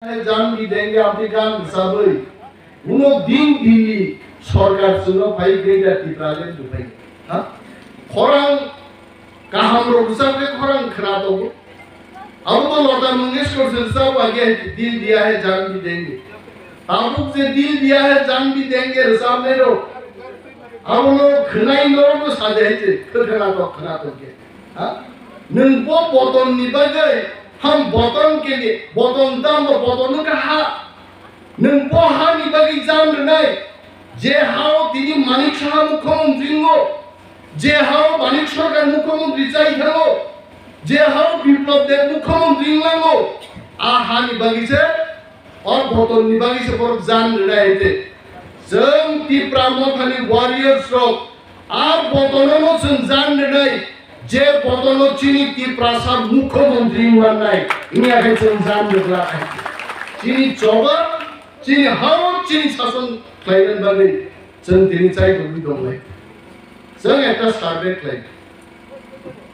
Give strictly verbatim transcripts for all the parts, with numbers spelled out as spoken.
Jang bhi denge, apni gan hisaboi. Uno din dini sorkar chwngno phai Greater Tipraland rwphai. Ha? Khorang kaham rok rwchapre khorang khwna tongo. Abo to Lata Mangeshkar se rwchap age, Dil Diya Hai Jang Bhi Denge. Tabuk je Dil Diya Hai Jang Bhi Denge rwchapnai rok, abono khwnai norokno saja hai se khwna tok khwna tok khe. Ha? Nwng bo boton ni bagwi, ham boton ke liye, boton dam bo boton no ka ha. Nwng bo ha ni bagwi jang rwnai, je ha o tini Manik Saha mukhyamantri wngo, je ha o Manik Sarkar mukhyamantri chai thango, je ha o Biplab Deb mukhyamantri wnglango, a ha ni bagwi se, o boton ni bagwi se borok jang rwnai hai te. Chwng Tipra Motha ni warriors rok, a botono no chwng jang rwnai, je botono chini Tiprasa mukhyamantri wng mannai, wngya khe chwng jang rwgla khai. Chini choba, chini ha o, chini sason khlaina bagwi chwng tini chai tongwi tonglai. Chwng ekta survey khlai.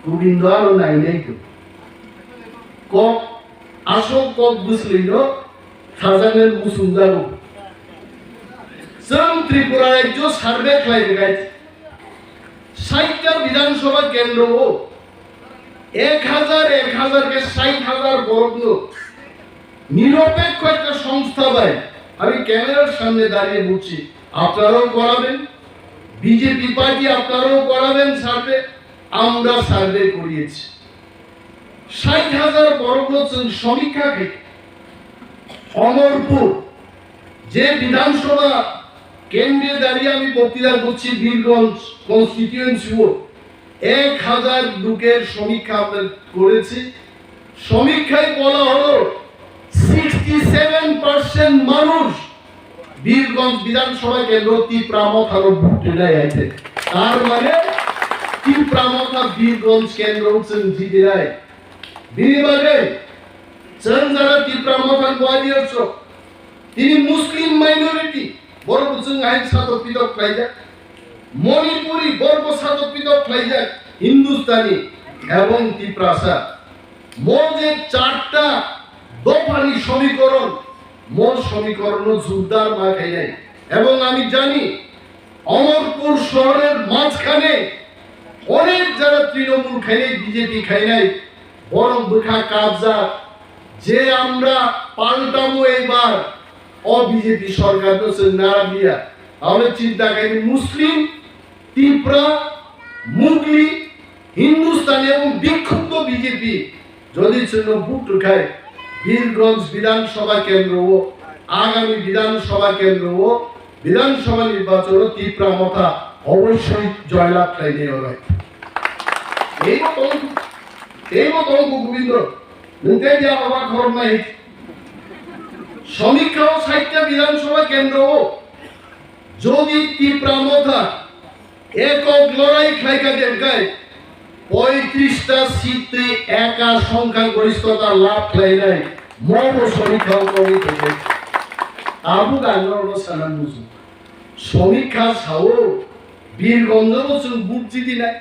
Gobindo ano nainai kho. Kok, aswk kok bwswlwino sajaknai muchungjago. Chwng Tripura rajyo survey khlai rwkha. Sait ta Bidhan Sabha kendro o ek hajar, ek hajar khe sait hajar borokno নিরপেক্ষ একটা সংস্থা ভাই, আমি ক্যামেরার সামনে দাঁড়িয়ে বলছি, আপনারাও করাবেন, বিজেপি পার্টি আপনারাও করাবেন সার্ভে, আমরা সার্ভে করিয়েছি। ষাট হাজার বর্গ সমীক্ষা থেকে অমরপুর যে বিধানসভা কেন্দ্রে দাঁড়িয়ে আমি বক্তৃতা করছি, বীরগঞ্জ কনস্টিটিউয়েন্সি, এক হাজার লোকের সমীক্ষা আমরা করেছি। সমীক্ষায় বলা হলো, সিক্সটি সেভেন পার্সেন্ট মানুষ বীরগঞ্জ বিধানসভা কেন্দ্র তিপ্রা মথানো ভোট দেয় আছে। তার মানে তিপ্রা মথা বীরগঞ্জ কেন্দ্র হচ্ছে জিতে নেয়। বিনিময়ে চন্দ্রা তিপ্রা মথান বয়স তিনি মুসলিম মাইনরিটি, বড় বুঝুন আইন সাথে পৃথক পাই যায়। মণিপুরি বর্গ সাদত পৃথক খাইজাক হিন্দুস্তানি এবং তিপ্রাসা। মোর যে চারটা দফানি সমীকরণ, মোর সমীকরণ জোরদার মা খাইলাই। এবং আমি জানি অমরপুর শহরের মাঝখানে অনেক যারা তৃণমূল খাইলাই, বিজেপি খাইলাই, বরং বৃথা কাবজা যে আমরা পাল্টাবো এবার, অ বিজেপি সরকার তো নারাবিয়া। তাহলে চিন্তা করি মুসলিম, তিপ্রা, মুগলি, হিন্দুস্তানি এবং বিক্ষুব্ধ বিজেপি যদি চিহ্ন ভোট খায়, বীরগঞ্জ বিধানসভা কেন্দ্র ও আগামী বিধানসভা কেন্দ্র ও বিধানসভা নির্বাচন তিপ্রা মথা অবশ্যই জয়লাভ খাইনি হবে। এই মতো, এই মতো গোবিন্দ, নতে দিয়া বাবা ঘর নাই। সমীক্ষা ও সাহিত্য বিধানসভা কেন্দ্র ও যদি তিপ্রা মথা একক লড়াই খাইকা দেনকাই পঁয়ত্রিশটা সিটে একা সংখ্যাগরিষ্ঠতা লাভ খাইলাই মব সমীক্ষা করি থেকে আবু গাঙ্গর সানা বুঝু। সমীক্ষা সাও বীরগঞ্জ বসুন বুঝছি দিনাই।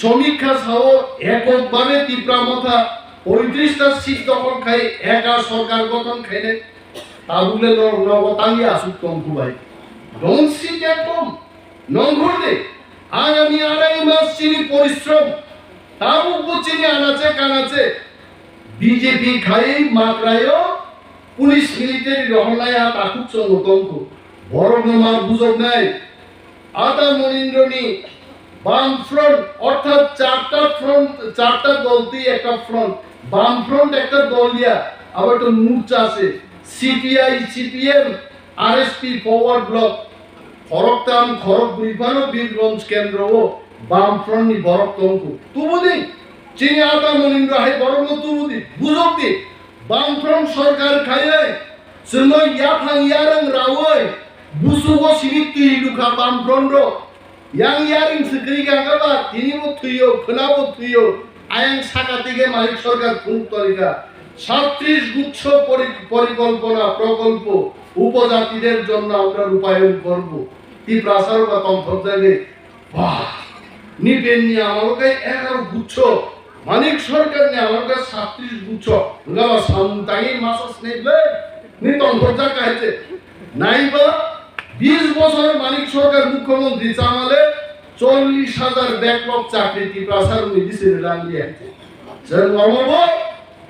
সমীক্ষা সাও এককভাবে তিপ্রা মথা পঁয়ত্রিশটা সিট দখল খাই একা সরকার গঠন খাইলে তাবুলে নরক নরক তাঙ্গি আসুক তঙ্কু ভাই। Don't sit at home. Nongkhor de. Agami arai mas chini porishrom. Tabuk bo chini anache kanache. BJP খাই মাত্রায়ও পুলিশ মিলিটারি রহনায় আত আকুক চন্দ্র তঙ্কু। বড় নমার বুঝক নাই। আতা মনীন্দ্রনি বাম ফ্রন্ট অর্থাৎ চারটা ফ্রন্ট, চারটা দল তুই একটা ফ্রন্ট, বাম ফ্রন্ট একটা দল দিয়া আবার একটা মোর্চা আছে, CPI, CPM, RSP, forward block, খড়গতাম, খড়গপুর ইফানো বীরগঞ্জ কেন্দ্র ও বাম ফ্রন্ট নি বরক তঙ্কু। তুবুদি চিনি আতা মনীন্দ্র হাই বরক তুবুদি বুঝক দি বাম ফ্রন্ট সরকার খাইয়ে Chwngno yaphang yarwng raui busugo simi twi lukha bamfront rok. Yang yaring swkri gangaba tinibo thwiyo, khwnabo thwiyo. Ayang saka tige Manik Sarkar phunuk torikha. সাতত্রিশ গুচ্ছ পরি-, পরিকল্পনা প্রকল্প উপজাতিদের জন্য আমরা রূপায়ণ করব। Tiprasa rok ba tongthok jagwi. Bah, ni ben ni amalo khe egaro guchcho Manik Sarkar ni amar khe satris bochor, wngkha ba samung tangwi masa snai ble, ni tongthok jak kahai se. Naiba bis bochor Manik Sarkar mukhyamantri chamale chollish hajar backlog chakri Tiprasa rokni bisi rwlang di hai se. Chwng omo bo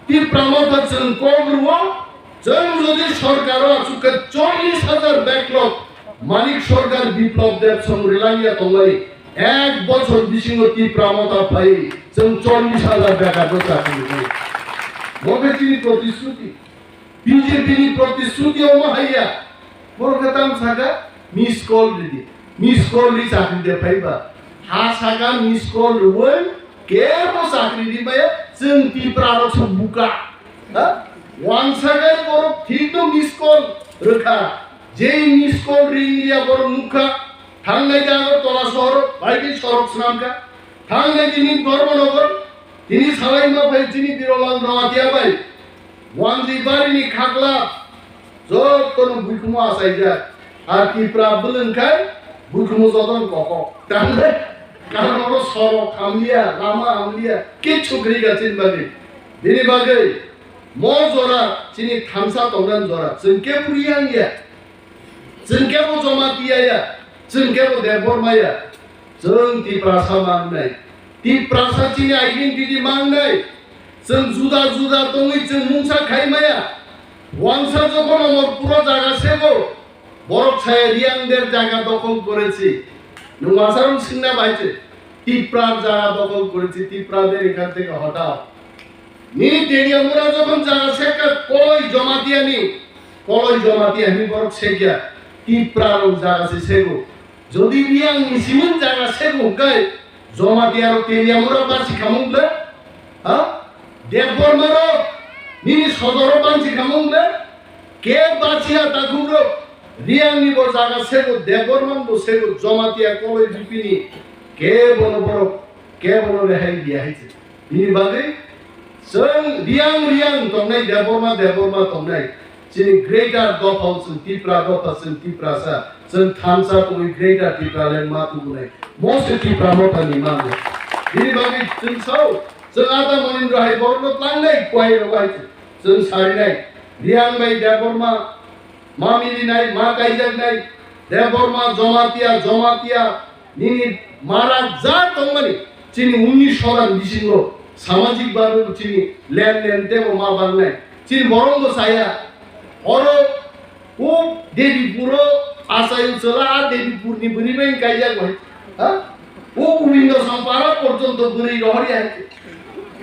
Tipra Motha chwng kok rwo, chwng jodi sorkar o achuk khe chollish hajar backlog Manik Sarkar, Biplab Deb song rwlang ya tongmani, ek bochor bisingo Tipra Motha phai chwng chollish hajar bekar bo chakri rwnai. Bo khe chini protishruti. B J P ni protishruti omo hai ya. Borok khe tamo saka, miss call ridi. Miss call ri chakri de phaiba. Ha saka miss call rwui kebo chakri ri maya, chwng Tipra rok se buka. Ha? Wansa khe borok thik no miss call rwkha. Jei miss call ri ya borok nukha. Thangnai de Agartala sohor, bai khe sorok swnamkha. Thangnai de ni Dharmanagar, tini salai ma phai chini Birolal Jamatia bai. Wanjwi bari ni khakla, jotono buikhumu achaijak. Ar Tipra bwlwng khai buikhumu jotono kokok. Tamo karon oro sorok hamliya, lama hamliya, kichu kwrwi ga chini bagwi. Bini bagwi mo jora chini thansa tongnani jora. Chwng kebo Reang ya. Chwng kebo Jamatia ya. Chwng kebo Debbarma ya. Chwng Tiprasa mangnai. Tiprasa chini identity mangnai. Chwng juda juda tongwi chwng mungsa khai maya. Wansa jokhon Amarpuro jaga sego, borok saya Reangder jaga dokhol korechi. Nwng wansarok swngna bai se, Tipra jaga dokhol korechi, Tiprader ekhan theke hotao. Nini Teliamura jokhon jaga sekha Koloi Jamatia ni, Koloi Jamatia ni borok sekya, Tipra rok jaga se sego. Jodi Reang ni simin jaga sego hwnkhe, Jamatia rok Teliamura bansi khamung ble? Ha? Debbarma rok nini sodoro bansi khamung ble? Ke bachiya takhuk rok, Reang ni bo jaga sego, Debbarma bo sego, Jamatia Koloi bipini, ke bono borok, ke bono rehai diya hai se. Bini bagwi chwng Reang Reang tongnai, Debbarma Debbarma tongnai. Chini greater dopha chwng Tipra dopha, chwng Tiprasa, chwng thansa tongwi greater Tipraland ma tubunai. Mo se Tipra Motha ni mango. Bini bagwi chwng sao, chwng Ata Monindra hai borokno tlangnai, kuai rok hai chwng sarinai. Reang bai Debbarma ma milinai, ma kaijaknai, Debbarma, Jamatia, Jamatia, nini marak ja tongmani, chini unnish sodan bisingo samajik babe bo chini lenden tebo ma bangnai. Chini borok bo saya, oro o Devi Puro achayo chwla, a Devi Purni bwrwi bai kaijak bai. Ha? O Govinda Sampara porjonto bwrwi rohori hai.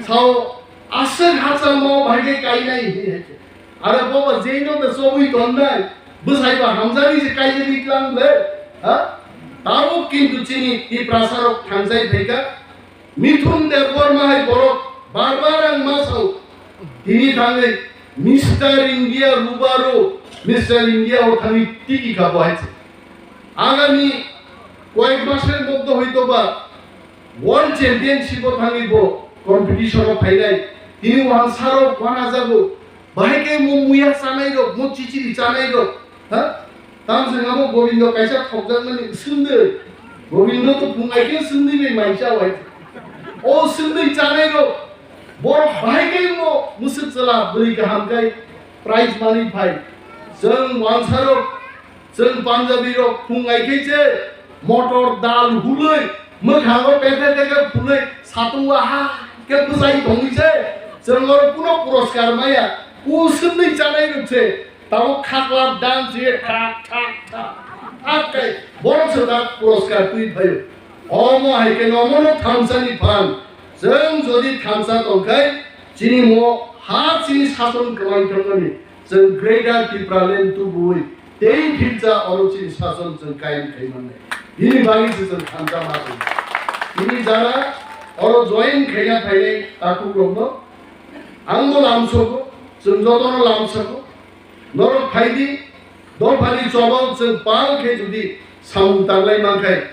Sao aswk hachal mo bai kai kainai hai. Aro bobo jeino de chobwi tonnai, bwsaiba hamjani se kaijagwi tlang le, ha? Tabuk kintu chini Tiprasa rok thangjai phaikha. Mithun Debbarma hai borok bar bar ang ma sao. Tini thangwi Mister India Rubaru, Mister India o thangwi tiki kha bo hai se. Agami koyek maser moddhe hoytoba World Championship o thangwi bo competition o phainai. Tini wansarok wanajago. Bahai khe mo muya chanai rok, mo chichiri chanai rok. Ha? Tamswng abo Gobindo kaisa thokjakmani swngdwi. Gobindo to phungai khe swngdwi bai maisa wai. O swngdwi chanai rok. Borok bahai khe mo mwswk chwla bwrwi kaham khai prize manwi phai. Chwng wansarok Chwng Punjabi rok phung ai khe se motor dal hulwi, mwkhango pekhe pekhe phulwi, satung o ha khe bwsai tongwi se. Chwng oro kuno puroskar maya. Uswmwi chanai rok se. Tamo khakla dance ye thak thak thak thak khe borok se da puroskar twi phaio. Omo hai khe nomono thansa ni phan. Chwng jodi thansa tongkhai chini mo ha chini sason kwlai thangmani. Chwng Greater Tipraland tubui tei philsa oro chini sason chwng kaiyam khai mannai. Bini bagwi se chwng thansa ma tong. Bini jara oro join khaina phainai takhuk rokno ang bo lamsogo, chwng jotono lamsogo. Norok phaidi, dophani chobao chwng pal khe jodi samung tanglai mankhai,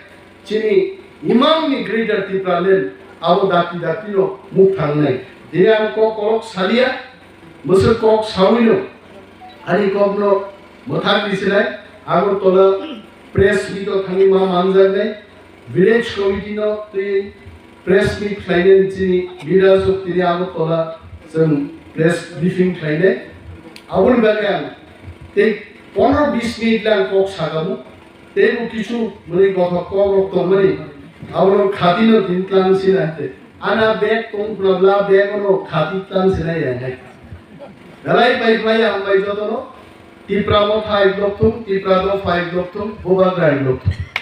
chini imang ni Greater Tipraland abo dakti dakti no muk thangnai. Tini ang kok kolok salia, mwswk kok sawino ani kok no mwthang ni sinai, Agartala press meet o thangwi ma manjaknai, village committee no twi press meet khlainani chini leaders rok tini Agartala chwng press briefing khlainai. Aboni bagwi ang tei pondro bis minute lang kok sakamu. Tei bo kisu mani gothok kok rok tongmani abono khatino tini tlang sina hete. Ana bag tong khna bla bag ono khati tlang sina ya hai. Dalai pai pai ang bai jotono Tipra Motha hai blok thung, Tipra Dopha hai blok thung, Bubagra hai blok thung.